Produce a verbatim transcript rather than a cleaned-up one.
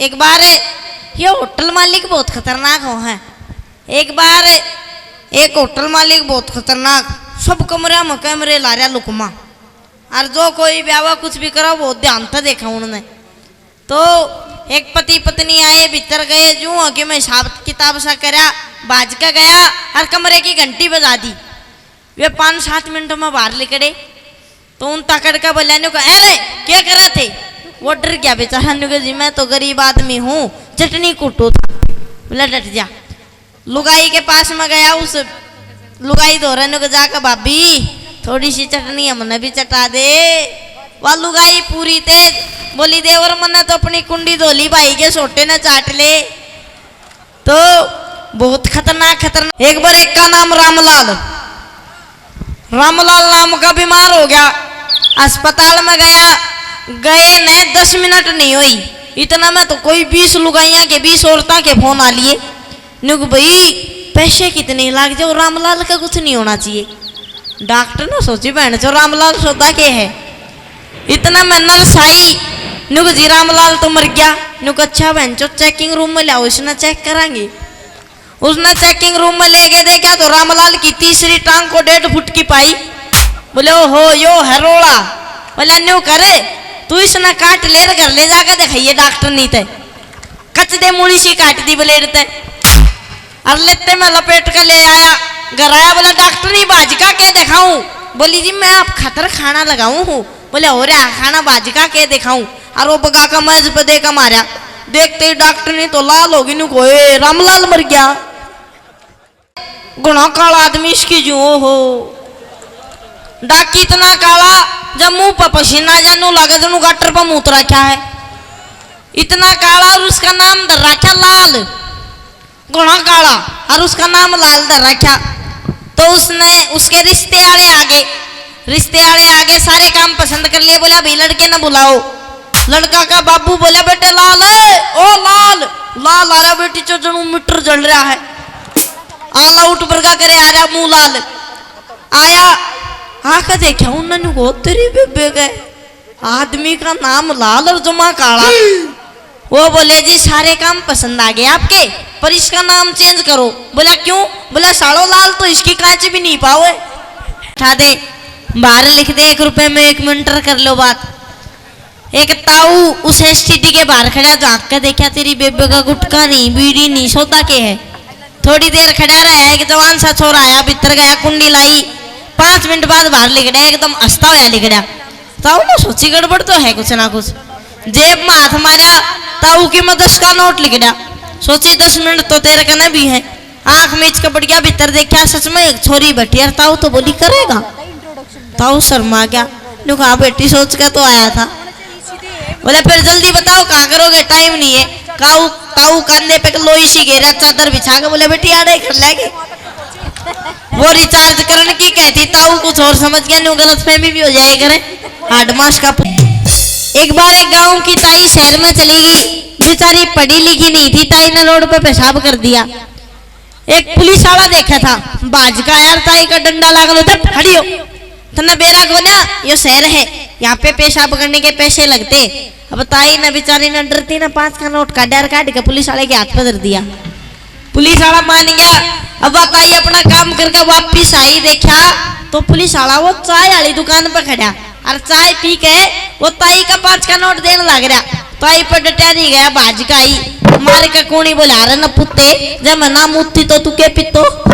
एक बार ये होटल मालिक बहुत खतरनाक हो है। एक बार एक होटल मालिक बहुत खतरनाक, सब कमरा में कैमरे ला रहा लुकमा। और जो कोई ब्यावा कुछ भी करा, वो ध्यान से देखा उनने। तो एक पति पत्नी आए, भीतर गए, जूं हो कि मैं हिसाब किताब सा करया, बाज का गया और कमरे की घंटी बजा दी। वे पाँच सात मिनट में बाहर लिकड़े, तो उन तकड़ का बोल्या, न्यू कहा, "अरे, क्या करा थे?" वो डर गया बेचारा, न्यू कहा, "जी, मैं तो गरीब आदमी हूँ, चटनी कूटो था।" बोला, "डट जा।" लुगाई के पास में गया, उस लुगाई धोरे, न्यू कहा, "जाकर भाभी, थोड़ी सी चटनी हमने भी चटा दे।" वह लुगाई पूरी तेज बोली, "देवर, मन्ने तो अपनी कुंडी धोली भाई के सोटे ने चाट ले।" तो बहुत खतरनाक, खतरनाक। एक बार एक का नाम रामलाल, रामलाल नाम का बीमार हो गया, अस्पताल में गया, गए ने दस मिनट नहीं हुई, इतना में तो कोई बीस लुगाइयां के, बीस औरतां के फोन आ लिए। न्यू कहा, "भाई, पैसे कितने लाग जाओ, रामलाल का कुछ नहीं होना चाहिए।" डॉक्टर ने सोची, "बहन चो, रामलाल सौदा के है?" इतना में नर्स आई, न्यू कहा, "जी, रामलाल तो मर गया।" न्यू कहा, "अच्छा बहन चो, चेकिंग रूम में लाओ, इसने चेक करांगे।" उसने चेकिंग रूम में लेके देखा तो रामलाल की तीसरी टांग को डेढ़ फुट की पाई। बोले, "ओहो, यो है रोला।" बोले, "न्यू करे, तू इसने काट ले, घर ले जाके दिखाइए डॉक्टर नहीं ते।" कच दे मुड़ी सी काट दी ब्लेड ते। और लेते में लपेट के ले आया, घर आया, बोला, "डॉक्टरनी, बाज का के दिखाऊं?" बोली, "जी, मैं आप खातर खाना लगाऊं हूँ।" बोले, "हो रहा खाना, बाज का के दिखाऊं?" और वो बगा का मेज पे दे के मारा। देखते ही डॉक्टरनी तो लाल होगी, न्यू कहा, "ए, रामलाल मर गया।" घणा काला आदमी इसकी जू, ओहो। डाकी इतना काला, जब मुंह पे पसीना आ जाए, न्यू लागे जणु गाटर पे मूत रखा है। इतना काला, और उसका नाम धर रखा लाल। घणा काला, और उसका नाम लाल धर रखा। तो उसने, उसके रिश्ते आले आ गए, रिश्ते आले आ गए, सारे काम पसंद कर लिए। बोला, "भाई, लड़के ने बुलाओ।" लड़का का बाबू बोला, "बेटे लाल, ओ लाल।" लाल आ रहा, बेटी चो जणु मीटर जल रहा है, all out बरगा करे आ रहा, मुंह लाल। आया, आके देखा उन्होंने, "हो तेरी बेबे के, आदमी का नाम लाल और जमा काला।" वो बोले, "जी, सारे काम पसंद आ गए आपके, पर इसका नाम चेंज करो।" बोला, "क्यों?" बोला, "सालो लाल तो इसकी कांच भी नहीं पाओ है।" उठा दे, बाहर लिख दे, एक रुपए में एक मिनट कर लो बात। एक ताऊ उस एसटीडी के बाहर खड़ा, झांक के देखा, "तेरी बेबे का गुटखा नहीं, बीड़ी नहीं, सौदा के है?" थोड़ी देर खड़ा रहा, एक जवान सा छोरा आया, भीतर गया, कुंडी लाई, पांच मिनट बाद बाहर लिकड़ा, एकदम हंसता होया लिकड़ा। ताऊ ने सोची, "गड़बड़ तो है कुछ ना कुछ।" जेब में हाथ मारा, ताऊ की में दस का नोट लिकड़ा। सोची, "दस मिनट तो तेरे कने भी है।" आंख मीच के बढ़ गया, भीतर देखा, सच में एक छोरी बैठी। यार, ताऊ तो बोली, "करेगा?" ताऊ शर्मा गया, न्यू कहा, "बेटी, सोच के तो आया था।" बोले, "फिर जल्दी बताओ, कहाँ करोगे, टाइम नहीं है।" काऊ, ताऊ कंधे पे लोई सी घेरा, चादर बिछा के बोले, "बेटी, आड़े कर लेंगे।" वो रिचार्ज करने की कहती, ताऊ कुछ और समझ गया, न्यू गलतफहमी भी हो जाए करे। हाडमास का प-, एक बार एक गांव की ताई शहर में चली गई, बेचारी पढ़ी लिखी नहीं थी, ताई ने रोड पे पेशाब कर दिया। एक पुलिस वाला देखा था, भाज का आया, ताई का डंडा लाग लो, "उठ, खड़ी हो, तन्ने बेरा कोन्या, यो शहर है, यहाँ पे पेशाब करने के पैसे लगते।" अब ताई ने बेचारी ने डरती ने पाँच का नोट काढ़ा और काढ़ के पुलिस वाले के हाथ पे धर दिया। पुलिस वाला मान गया। अब वह ताई अपना काम करके वापिस आई, देखा तो पुलिस वाला वो चाय वाली दुकान पे खड़ा और चाय पी के वो ताई का पाँच का नोट देने लग रहा। ताई पर डटा नहीं गया, भाज का आई, मार के कोनी बोला, "अरे न पुत्ते, जब मैं ना मुत्ती तो तू के पीतो?"